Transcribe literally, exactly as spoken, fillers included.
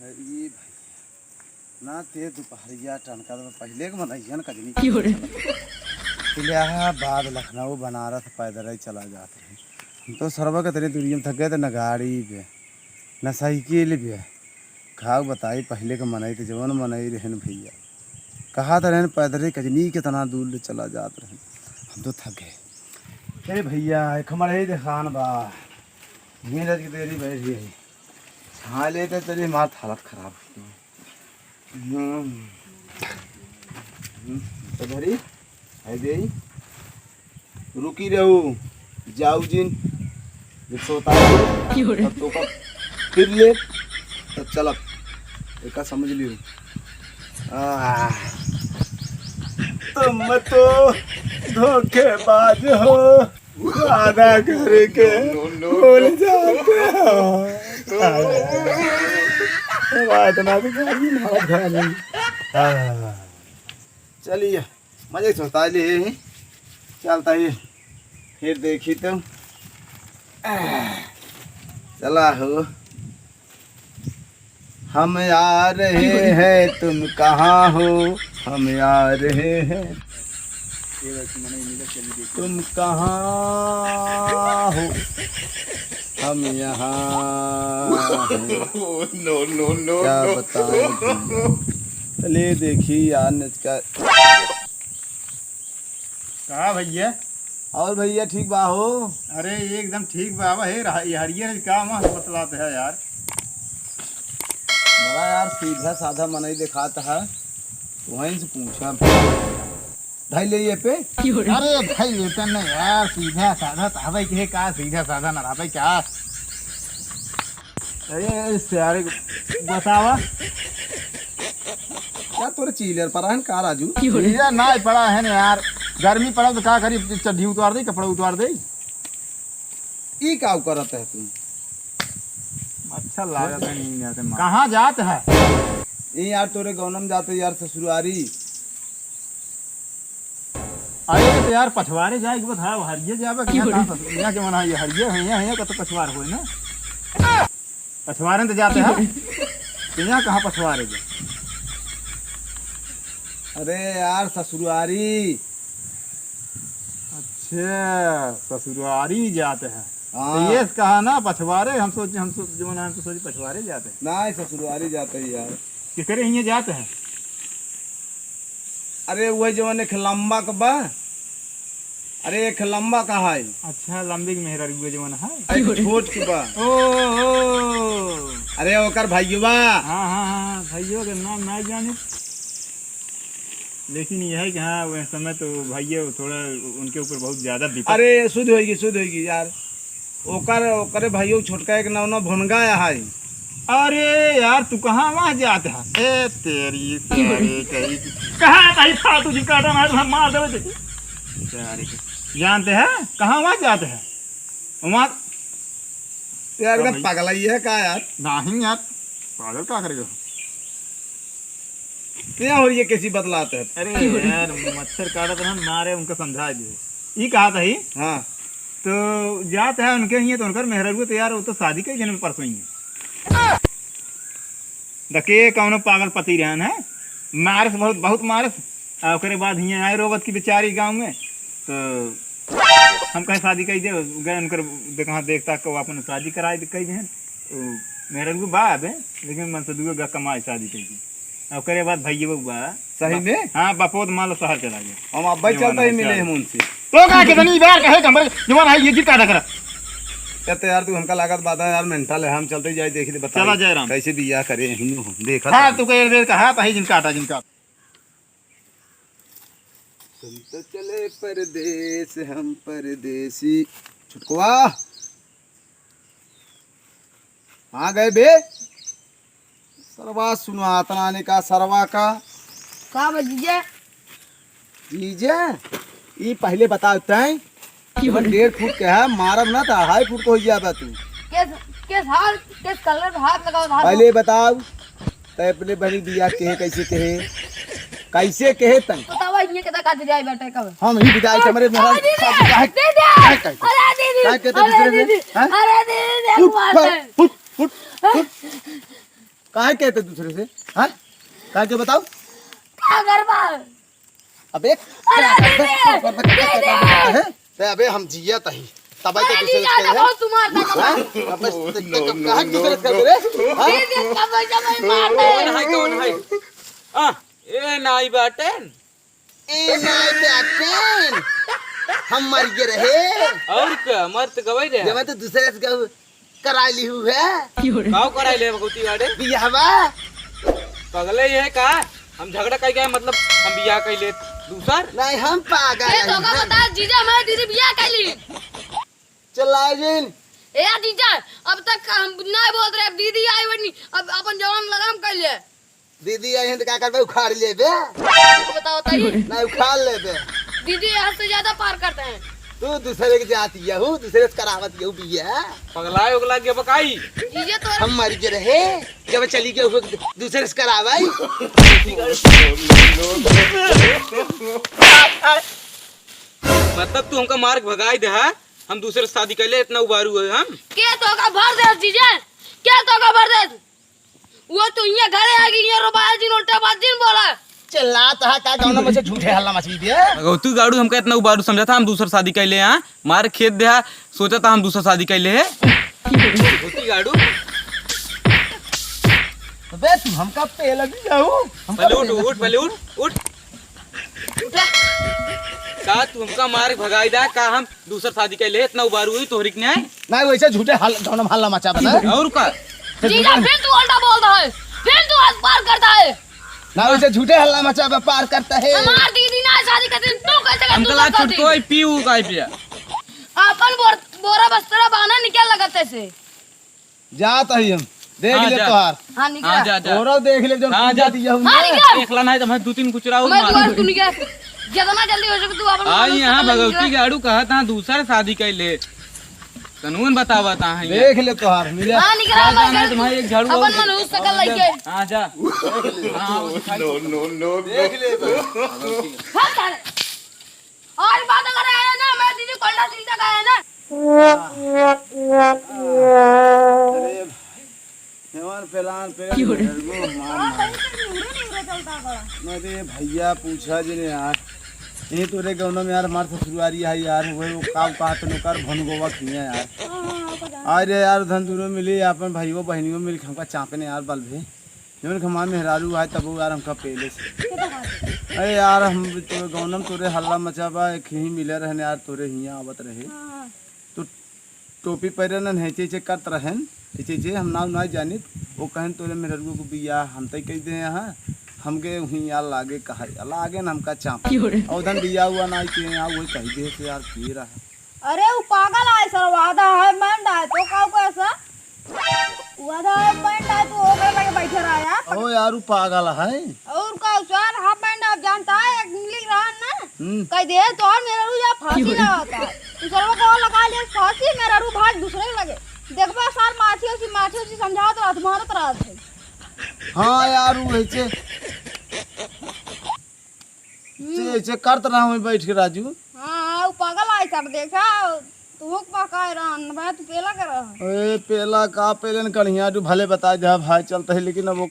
ई भाई, ना ते दुपहरिया टनका तो पहिले के मनइयन कजनी। क्यों रे? इलाहाबाद, लखनऊ, बनारस पैदल ही चला जात रहे। हम तो सरवा के तनी दूरिया में थक गए थे, न गाड़ी पे, न साइकिल पे। खाओ बताई, पहिले के मनई तो जवन मनई रहन भैया, कहा तो रहन पैदल ही कजनी कितना दूर ले चला जात रहन। हम तो थक गए। ए भैया, एक हमारे ही देखान बा, ये लड़की तेरी बैठ गई। छाँह लेते चली, हमार हालत खराब हो गई। हम्म। हम्म। तो धरी, है दे। रुकी रहू, जाऊ जिन। जब सोता है, क्यों रे? तब तो का फिर ले, तब चलत। एका समझ लियो। आह। तुम तो धोखेबाज हो। वादा करके भूल जाते हो। वादा ना तो कभी ना जाने। हाँ। चलिए, मजे से होता है, ले ही चलता ही, फिर देखी तो। चला हो। हम आ रहे हैं, तुम कहाँ हो? हम आ रहे हैं, तुम कहाँ हो? हम यहाँ हैं। No, no, no, क्या no। बताएं भैया? चलिए देखिए यार, नचका। का भैया? और भैया ठीक बा हो? अरे एकदम ठीक बा। अब हे रहा, ये हरियर का मस्त बतलात है यार। बड़ा यार सीधा साधा मनई देखात है, वहीं से पूछा। धई ले ये पे। अरे भाई ये तो नहीं यार, सीधा साधा तो हवे के का, सीधा साधा ना रहबे का? अरे सारे बतावा। क्या तोरे चीलर पर रहन का राजू? चीलर ना पड़ा है ना यार, गर्मी पड़ा तो का करी, चड्ढी उतार दे, कपड़ा उतार दे। ई का करत है तू? अच्छा लागत है नींद आते मार। कहाँ जात है? ई यार तोरे गौनम जाते यार ससुरारी। अरे तो यार पछवारे जाए के बता, हरिये जाबे कि यहाँ कहाँ ससुर-, यहाँ जवन है ये हरिये है, यहाँ, यहाँ का तो पछवार होए ना। पछवारे तो जाते हैं। तो यहाँ कहाँ पछवारे जा? अरे यार ससुरारी। अच्छा, ससुरारी जाते हैं। हाँ। तो ये कहा ना पछवारे, हम सोचे, हम सोच, जो ना, हम तो सोचे पछवारे जाते हैं। ना, ससुरारी जाते हैं यार। केकरे हियाँ जाते हैं? अरे, वही जवन एक लंबा क बा। अरे, एक लंबा क है। अच्छा, लंबी क मेहरारू जवन है? अरे, एक छोट क बा। ओ, ओ। अरे, ओकर भइयवा। हाँ, हाँ, हाँ, भइयो के नाम ना जाने। लेकिन यह है कि हाँ, वह समय तो भइया थोड़ा उनके ऊपर बहुत ज्यादा बीता। अरे, शुद्ध होइगी, शुद्ध होइगी यार। ओकर, ओकरे भइयो छोटका एक नौ नौ भुनगा है। अरे यार, तू कहाँ वहाँ जात है? ए तेरी, तेरी, तेरी। कहाँ कहीं फालतू जी काटा ना, हम मार देवे तेरे। तेरी के। जानते हैं? कहाँ वहाँ जात है? वहाँ यार, एकदम भाई। पगला ही है का यार? नहीं यार, पागल का करेगा? क्या हो रही है, कैसी बतलात है? अरे यार, मच्छर काटत रहन, मारे उनका समझा दिए। ई कहा था ही? हाँ। तो जात है उनके हियाँ, तो उनकर मेहरारू तो यार, वो तो शादी कई जने परसों ही है। दके कौनो पागल पति रहन है, मारस बहुत, बहुत मारस। आ ओकरे बाद हियाँ आए रोवत की बेचारी गाँव में, तो हम कहे शादी कई दे, गए उनकर देखा, देखता को अपन शादी कराए दे, कई दे। ओ, मेहरारू बा अबे, लेकिन मन से दुए गा कमाए शादी कई दे। ओकरे बाद भइये बा। सही में? हाँ, बापो तो मान लो शहर चला गया। हम अब्बे जवान चलता ही है, मिले चल। हम उनसे। तो का कितनी बार कहे कि हमारे जवान है, ये जिद काटा करा। कहते यार, तू हमका लागत बात है यार, मेंटल है, हम चलते जाए, देखी तो बताई। चला जाए राम। कैसे बियाह करे, हिंदू हो, देखा हाँ, था। तू कहे बेर कहा, भाई जिनका आटा, जिनका। तुम तो चले परदेस, हम परदेसी। छुटकवा। कहाँ गए बे? सरवा सुनात नाने का सरवा का। का बा जीजा? जीजा, ई पहिले बताओ तैं। केवन डेढ़ फुट के है, मारब ना त अढ़ाई फुट को हो जाबा तू। केस, केस हाल, केस कलर हाथ लगाओ, हाथ। पहिले बताओ, तैं अपने बहनी बियाह केहे, कैसे केहे? कैसे केहे तैं? बतावा, इन्हें केता का दिलाई बैठे कब? हम ही विदाई के हमरे अरे दीदी, काहे, दीदी, काहे, काहे, अरे दीदी, काहे कहते अरे दूसरे में? दीदी, हैं? अरे दीदी, देख उठ, मार दे। उठ, उठ, उठ। काहे कहते दूसरे से? हाँ, काहे के बताओ? का करबा? अबे, अरे दीदी, दीदी। हैं? ते अबे हम जियत ही, तब अरे के दूसरे जीजा, से तो कहे? बहुत तुम्हार था। हाँ? अब बस देख, देख, कब कहा दूसरे से करे? हाँ? दीदी, कब जब मारते हैं। कौन है, कौन है? आ, ए नाई बाटेन। ए नाई बाटेन। हम मर गए रहे। और का, मर तो गवई रहे। जब तो दूसरे से गऊ कराई ली हूँ है। काव कराई ले भगवती वाले? बियाहवा। पगले ये है का? हम झगड़ा कई गए, मतलब हम बियाह कई ले दूसर? नहीं, हम पागल ए, हैं। तो का बता, जीजा, मैं दीदी बियाह कई ली। चला जिन। ए जीजा, अब तक हम नहीं बोलत रहे, अब दीदी आई बनी, अब अपन जवान लगाम कई ले। दीदी आई हैं तो का करबे, उखाड़ लेबे। तो बताओ ताई। नहीं, उखाड़ लेबे। दीदी यहाँ से ज्यादा पार करते हैं। तू दूसरे के जाती यहू, दूसरे से करावत यहू बिया। पगलाए उगला के बकाई। जीजा तो हम मर गए रहे, जब चली गए हो दूसरे से करावाई। मतलब तू हमका मार के भगाई दे, हाँ? हम दूसरे से शादी कर ले, इतना उबारू है हम। के तो का भर दे जीजा? के तो का भर दे? वो तो इहाँ घरे आ गई, इहाँ रोबायल जिन, उल्टा बात जिन बोला। चिल्लात हा का गाँव में से झूठे हल्ला मचई दे? भगवती गाड़ू हमका इतना उबारू समझा था, हम दूसर शादी कइले हाँ, मार खेत दे हा, सोचा था हम दूसर शादी कइले है। भगवती गाड़ू। अबे तू हमका पेला दिया हो, हमका पहले उठ, पेला उठ, दिया। पहले उठ, उठ। उठा। का तू हमका मार भगाई दा, का हम दूसर शादी कइले, इतना उबारू हुई तोहरी के न्याय? ना, वैसे झूठे हल-, जौन हम हल्ला मचा बता। और का? जीजा, फिर तू उल्टा बोलता है, फिर तू हद पार करता है। ना, वैसे झूठे हल्ला मचा बा, पार करता है। हमार दीदी ना शादी करते, तू कैसे कर, हमका तू ला करता छुटको है? है, पीऊ का है पिया। अपन बोर-, बोरा बस्तरा बाना निकल लगत ऐसे। जात हई हम, देख हाँ, ले जा। तोहार। हाँ, निकल। हाँ, जा, जा। तोहरो देख ले, जौन हाँ, पूजा जा। दिया हूँ हाँ, ना। निकल। देख ला, नहीं तो मैं दू तीन कुचरा और मैं मार दुआर दूँ। तू निकल। जितना जल्दी हो सके तू अपन हाँ, मार यहाँ दूँ। भगवती गाड़ू कहत हाँ, दूसर शादी कइले। कानून बतावत हाँ, यहाँ। देख ले तोहार, मिले। हाँ, निकल, जा, जा, नहीं तो मैं एक झाड़ू अपन और मनहूस सकल लइके। हाँ, जा। हाँ, वो दिखाई। No, no, no, no। देख ले। हाँ, साले। और बात अगर आया ना, मैं दीदी कोल्डा चिंता का है ना। अरे, हेवन पेलान पे क्यों रे? मार, मार। अरे भैया, पूछा जी ने यार, ये तोरे गौना में यार, हमार ससुरवारी है यार, वो, वो काम कहा तने कर भनगोवा खिया यार। अरे यार, धन दुनो मिली, अपन भाइयों बहनियों मिल के हमका चापने यार, बल भी। जौन हमार मेहरारू आए, तब वो यार हमका पेले से। अरे यार, हम तो गौनम तोरे हल्ला मचा बा, एक ही मिले रहने यार, तोरे हियाँ आवत रहे। हाँ। तो टोपी पहिरे न, हेचे हेचे करत रहन, हेचे हेचे हम नाव ना जानित। वो कहन, "तोरे मेहररुआ को बियाह हम तय कह दे यहाँ, हमके वहीं यार लागे कहा, लागे न हमका चाप।" क्यों रे? और उधन बियाह हुआ ना कि यहाँ वही कह दे से यार, के रहा। अरे, उ पागल है सर, वो आधा हाफ पैंट है, तो का को ऐसा? वो आधा हाफ पैंट है, तो ओकरे लगे बैठे रहा यार। ओ यार, उ पागल है। और का सर, हाफ पैंट आप जानता है, एक मिली रहा ना? हम्म। कह दे, तो और मेहररू जा फांसी क्यों? लगाता है। तू सरवा को लगा ले फांसी, मेहररू भाग दूसरे के लगे। देखबा सर, माछी उसी, माछी उसी समझावत रहत, मारत रहत है। हाँ यार, उ ऐसे हम्म। से ऐसे करत रहा हूँ बैठ के राजू। हाँ, हाँ, उ पागल आए सब देखा, तू पकाए रहा, न भाई, तू पेला कर रहा। ए, पेला का पेले न कढ़िया, तू भले बता दे भाई, चलता है, लेकिन अब वो